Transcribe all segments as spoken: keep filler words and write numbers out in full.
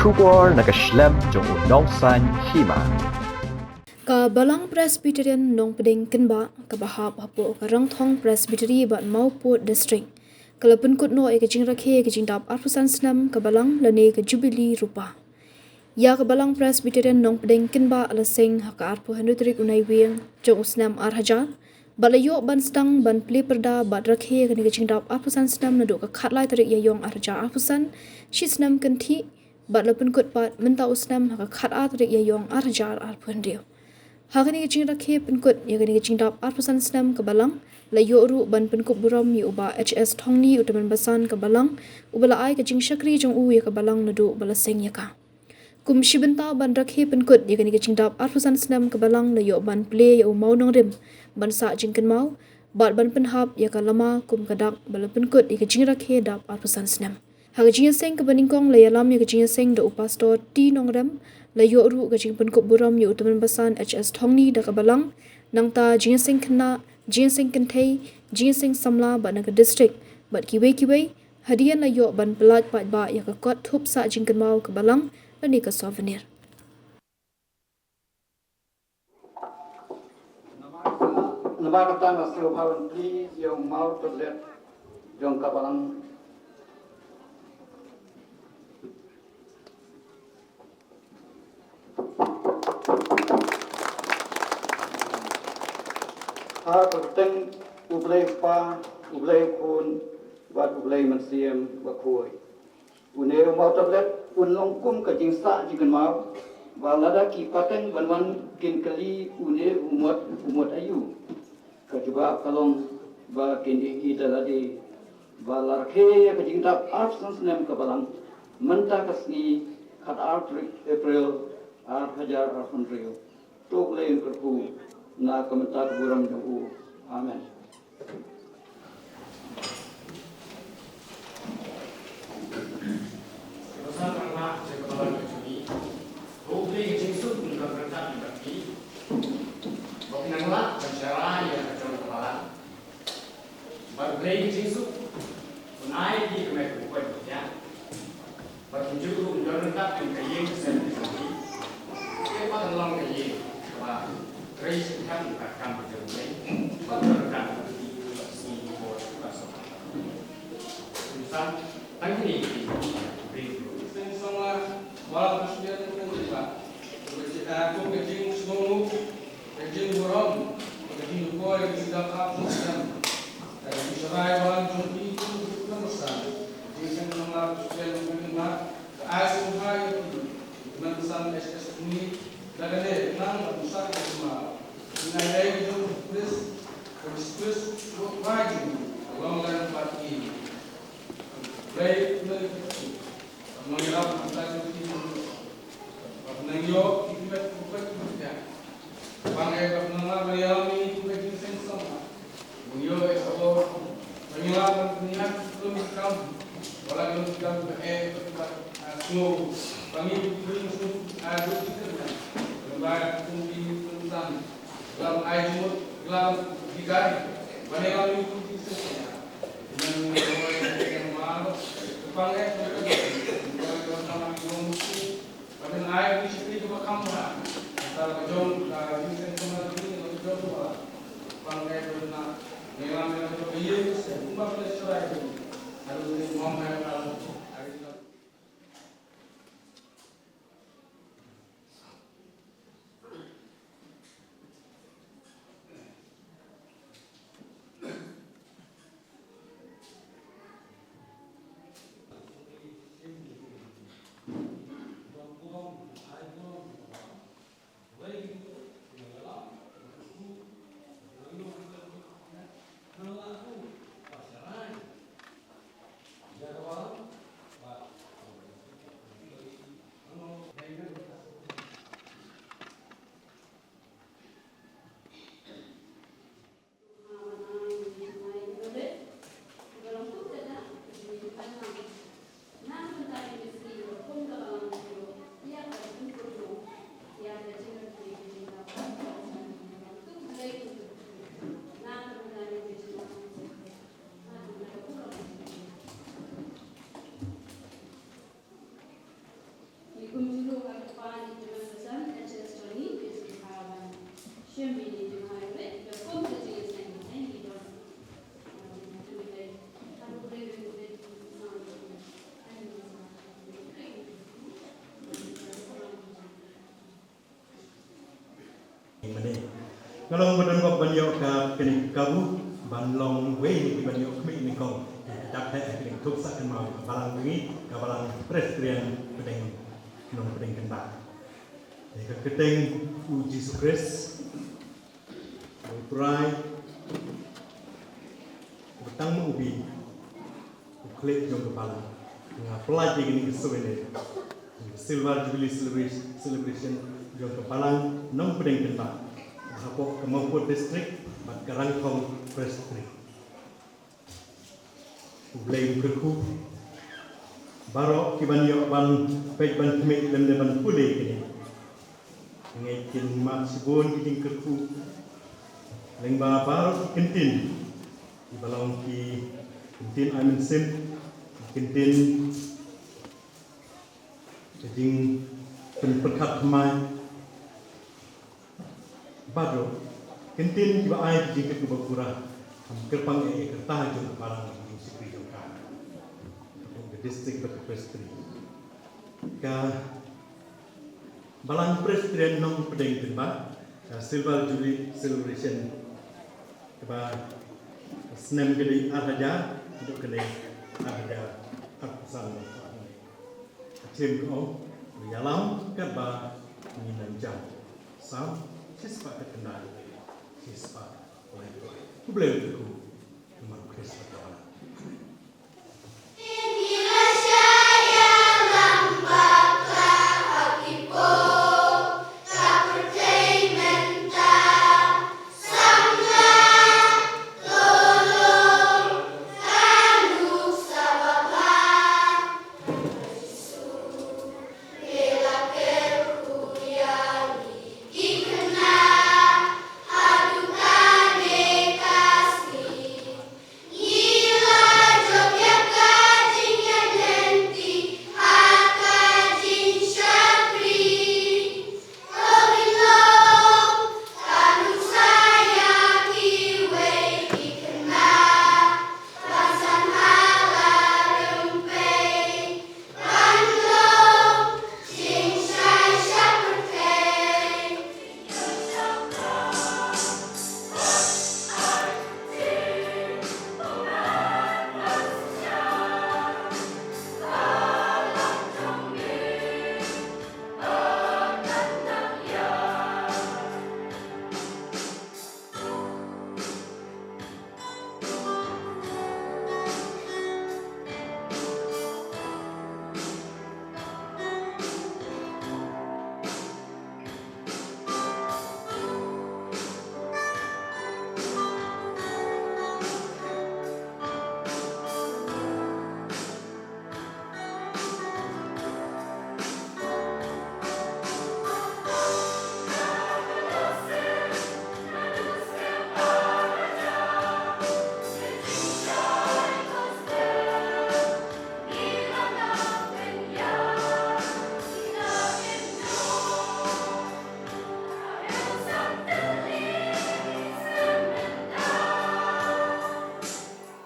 Khubor na ka shlem jong u nongsan hima. Ka Balang Presbyterian Nongpdeng Kynbah kaba hap hapoh ka Rangthong Presbytery bad Mawpud District ka la pynkut noh ïa ka jingrakhe ka jingdap arphew san snem ka Balang lane ka Jubili Rupa. Ïa ka Balang Presbyterian Nongpdeng Kynbah la seng ha ka arphew hynriew tarik u Naiwieng jong u snem ar hajar bad la ïoh ban sdang ban plie pyrda bad rakhe kane ka jingdap arphew san snem naduh ka khatlai tarik Ïaiong ar hajar arphew san, shi snem kynthih, bad la pynkut pat mynta u snem ha ka khatar tarik Ïaiong ar hajar arphew hynriew. Ha kane ka jingrakhe pynkut ïa kane ka jingdap arphew san snem ka Balang la ïoh ruh ban pynkup burom ïa u Bah H S Thongni u tymmen basan ka Balang uba la ai ka jingshakri jong u ïa ka Balang naduh ba la seng ïa ka. Kum shi bynta ban rakhe pynkut ïa kane ka jingdap arphew san snem ka Balang la ïoh ban plie ïa u mawnongrim ban sah jingkynmaw bad ban pynhap ïa ka lama kum ka dak ba la pynkut ïa ka jingrakhe dap arphew san snem. Ha ka jingïaseng kaba nyngkong la ïalam ïa ka jingïaseng da u Pastor T Nongrem, la ïoh ruh ka jingpynkup burom ïa u tymmen basan H S Thongni da ka Balang, nangta jingïaseng khynnah, jingïaseng kynthei, jingïaseng samla bad na ka district bad kiwei kiwei, hadien la ïoh ban pyllait paidbah ïa ka kot thup sah jingkynmaw ka Balang lane ka souvenir. Namar kata nga sngewbha ban plie ïa u maw tablet jong ka Balang. Ha ka kyrteng U Blei Kpa, U Blei Khun bad U Blei Mynsiem Bakhuid. Une u maw tablet un long kum ka jingsah jingkynmaw ba lada ki pateng ban wan kin kylli une u mot, u mot aïu. Ka jubab ka long ba kin ïohi da lade ba la rakhe ïa ka jingdap arphew san snem ka Balang mynta ka sngi khatar tarik April ar hajar arphew hynriew. To U Blei un kyrkhu na ka bynta ka burom jong u. Amen. Bad U Blei ka jingsuk un ai ïa ki ka met ka poi ka pdiang. Bad kumjuh ruh un don ryngkat ïa ka ïing ka sem ka jong ki. Te ba kan long ka ïing kaba trei shitom ïa ka kam ka jong U Blei. Bad ka ryngkat ka sngi ka por ka sop. Tang kine ki ring. Sing song la wala ka shia ka jong ka. Ka jing song Ka jingburom, ka jingkhuslai, ka jingdap ap, ka jingdap ap, ka jingshakri ban jong ki, ki, ki, ki, ki, ki, ki, ki, ki, ki, ki, ai sngewbha ïa ki, ki, ki, ki, H S ni, da kane, nang, ka busa, ka jingma, ki ngai dei ki jong Khrist, ka Khrist, ruh bai jong, ka long lem bad ki. Blei, Blei, Blei. Nang ïarap nang ïoh ïa ki met ki met ki met. Bang eh bang nang la nang ïarap ïa ki met ki seng song. Nang ïoh ïa ka bor. Nang ïarap nang ïarap ki met ki kam. Wala ki met ki kam ba eh ba sngew. Bang ïa ki met ki seng song. Ai ki met ki met. Bang ïa ki met ki seng song. Lam ai jingmut, lam hikai. Bane lam ïa ki seng seng. Nang ïa ki ma. Pang eh. Bane ai ki seng seng. Bane ai ki seng seng. Pang eh. Bane lam ïa ki seng seng. Bane ai ki seng seng. Ka long ba don bok ban ïoh ka kane ka kabu ban long wei na ki ban ïoh khmih nyngkong ki dak heh ha kane ka thup sah kynmaw ka balang jong ngi, ka Balang Presbyterian Pdeng Nongpdeng Kynbah. Ïa ka kyrteng U Jisu Khrist, U Trai, U Tang Ubi, U Khlieh jong ka balang. Nga pynlait ïa kane ka souvenir, ka Silver Jubilee Celebration, Celebration jong ka Balang Nongpdeng Kynbah, hapoh ka Mawpud District bad ka Rangthong Presbytery. U Blei u kyrkhu baroh ki ban ïoh ban peit ban khmih lem ne ban pule kine. Ngi kin mad shibun ki jingkyrkhu lyngba baroh ki kyntien, ki ba long ki kyntien ai mynsiem, ki kyntien ka jingpynpyrkhat thymmai, bad ruh kyntien kiba ai ki jingkyrkhu ba pura. Kam kyrpang ïa ka rta jong ka balang, jong ka shakri jong ka, ka district bad ka presbytery. Ka Balang Presbyterian Nongpdeng Kynbah, ka Silver Jubilee Celebration, kaba snem ka dei ar hajar, dei ka dei ar hajar arphew san. Ka theme ka ong, ïalam katba ngi nang jam. Salm shispah khyndai, shispah laiphew lai. U Blei u kyrkhu, namar U Khrist u la wan.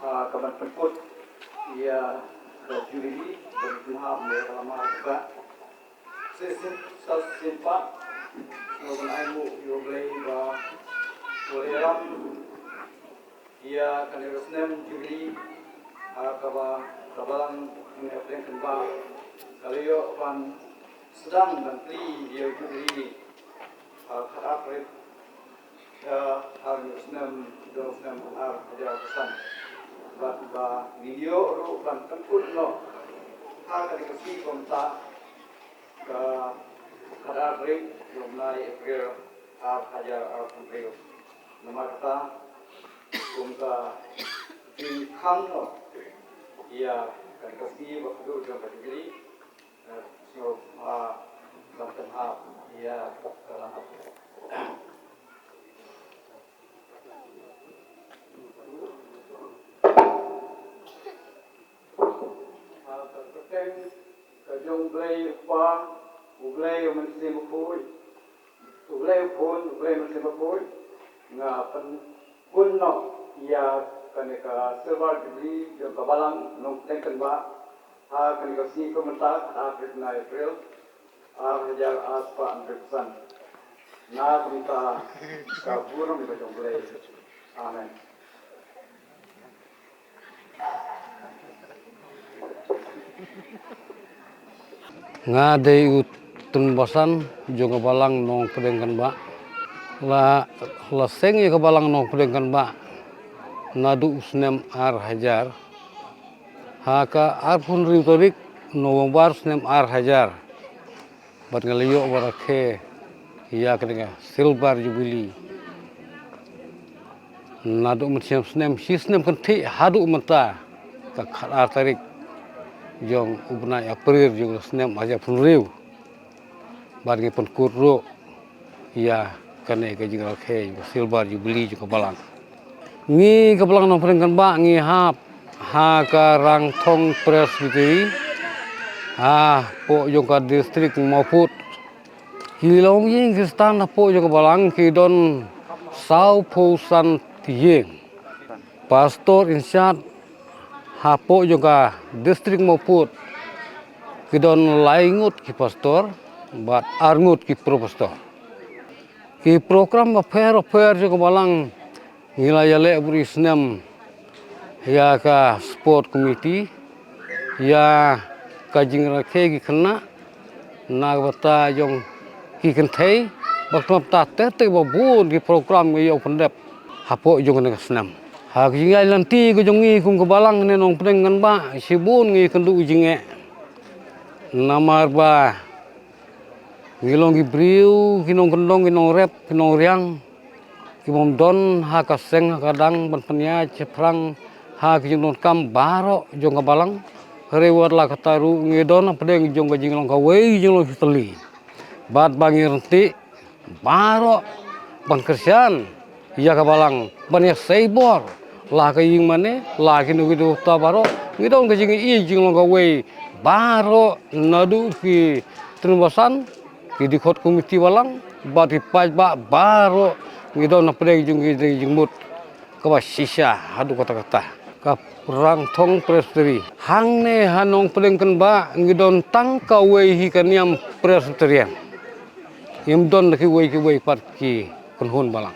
Ah, ka ban pynkut ïa ka Jubilee, ka ban pynhap ïa ka lama ka. Sa shisien pat, nga ban ai nguh ïa U Blei ba u la ïarap ïa kane ka snem Jubilee, ah, kaba ka Balang Nongpdeng Kynbah ka la ïoh ban sdang ban plie ïa u Jubilee, ah, khatar tarik ha kane ka snem, jong ka snem ar hajar arphew san. Bad ba ngin ïoh ruh ban pynkut noh ha kane ka sngi kumta, ka khatar tarik jong u bnai April ar hajar arphew hynriew. Namar kata, kum ka jingkhang noh ïa kane ka sngi ba khatduh jong ka Jubilee, eh, sngewbha ban pynhap ïa ka lama. Ha ka kyrteng ka jong U Blei u Kpa, U Blei u Mynsiem Bakhuid, U Blei u Khun, U Blei u Mynsiem Bakhuid, nga pynkut noh ïa kane ka Silver Jubilee jong ka Balang Nongpdeng Kynbah ha kane ka sngi kumta, khatar tarik u bnai April, ar hajar arspah hynriew san. Na ka bynta ka burom ka jong U Blei. Amen. Nga dei u tynbasan jong ka Balang Nongpdeng Kynbah. La, la seng ïa ka Balang Nongpdeng Kynbah naduh u snem ar hajar. Ha ka arphew hynriew tarik November snem ar hajar. Bad nga la ïoh ban rakhe ïa kane ka Silver Jubilee. Naduh mynshem snem, shi snem kynthih haduh mynta ka khatar tarik jong u bnai April jong u snem arhajar arphew hynriew. Bad ngi pynkut ruh ïa kane ka jingrakhe jong ka Silver Jubilee jong ka Balang. Ngi ka Balang Nongpdeng Kynbah ngi hap ha ka Rangthong Presbytery hapoh jong ka district Mawphut. Ki longïing Khristan hapoh jong ka Balang ki don sawphew san ïing. Pastor in charge hapoh jong ka district Mawphut ki don lai ngut ki pastor bad ar ngut ki pro pastor. Ki program bapher bapher jong ka Balang ngi la ïaleh bad u snem ïa ka sport committee, ïa ka jingrakhe ki khynnah na ka bynta jong ki kynthei, bad kumta ter ter ba bun ki program ngi ïoh pyndep hapoh jong kane ka snem. Ha ka jingïaid lynti ka jong ngi kum ka Balang ne Nongpdeng Kynbah shibun ngi kynduh jingeh. Namar ba ngi long ki briew, ki nongkyndong, ki nongrep, ki nongriang, ki bym don ha ka seng ha ka dang ban pynïaid shaphrang ha ki jingdonkam baroh jong ka Balang. Hynrei wat la katta ruh ngi don hapdeng jong ka jinglong kawei jinglong sutli. Bad ba ngi ryntih baroh ban kyrshan ïa ka Balang ban ïa sei bor la ka ïing mane la ki nongïalam baroh. Ngi don ka jingïeit jinglong kawei baroh naduh ki tynbasan, ki dkhot komiti Balang bad ki paidbah baroh ngi don hapdeng jong ki jingmut kaba shisha haduh katta katta. Ka Rangthong Presbytery hangne ha Nongpdeng Kynbah ngi don tang kawei hi ka niam Presbyterian. Ngim don da kiwei kiwei pat ki kynhun Balang.